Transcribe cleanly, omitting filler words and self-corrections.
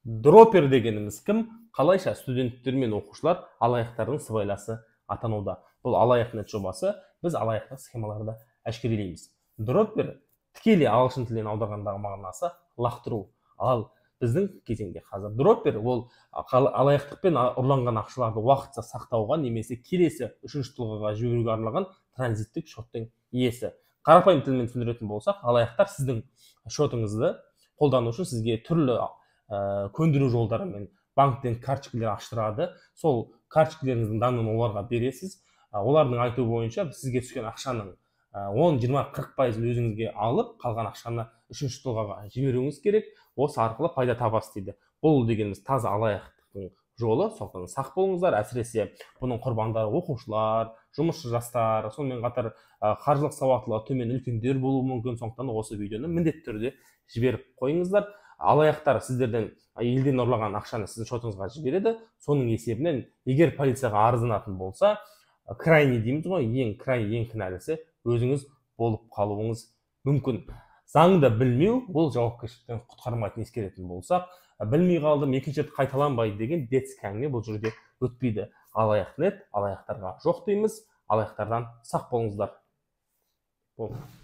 Дроппер дегеніміз кім? Қалайша студенттер мен оқушылар алаяқтардың сыбайласы атануда? Бұл Алаяқ нет жобасы, біз алаяқтық схемаларды әшкерелейміз. Дроппер тікелей ағылшын тілінен аударғандағы мағынасы лақтыру. Ал біздің кезеңде қазір дроппер ол алаяқтықпен ұрланған ақшаларды уақытша сақтауға немесе келесі үшінші тұлғаға жіберуге арналған транзиттік шоттың иесі. Қарапайым тілмен түсіндіретін болсақ, алаяқтар сіздің шотыңызды қолдану үшін сізге түрлі көндіру жолдарымен банктен карточкалар аштырады. Сол карточкалеріңіздің данныйын оларға бересіз. Олардың айтуы бойынша сізге түскен ақшаның 10, 20, 40% өзіңізге алып, қалған ақшаны үшінші тұлғаға жіберуіңіз керек. Осы арқылы пайда табасыз дейді. Бұл дегеніміз таза алаяқтықтың жолы. Сондықтан сақ болыңыздар. Әсіресе бұның құрбандары оқушылар, жұмысшы жастар, сонымен қатар қаржылық сауаттылығы төмен үлкендер болуы мүмкін. Сондықтан осы видеоны міндетті түрде жіберіп қойыңыздар. Алаяқтар сіздерден елден ұрлаған ақшаны сіздің шотыңызға жібереді. Соның есебінен егер полицияға арызданатын болса, крайний дейміз ғой, ең крайний, ең кінәлісі өзіңіз болып қалуыңыз мүмкін. Заңды білмеу ол жауапкершіліктен құтқармайтынын ескеретін болсақ, білмей қалдым, екінші рет қайталанбайды деген детский әңгіме бұл жерде өтпейді. Алаяқ нет, алаяқтарға жоқ дейміз, алаяқтардан сақ болыңыздар. Болды.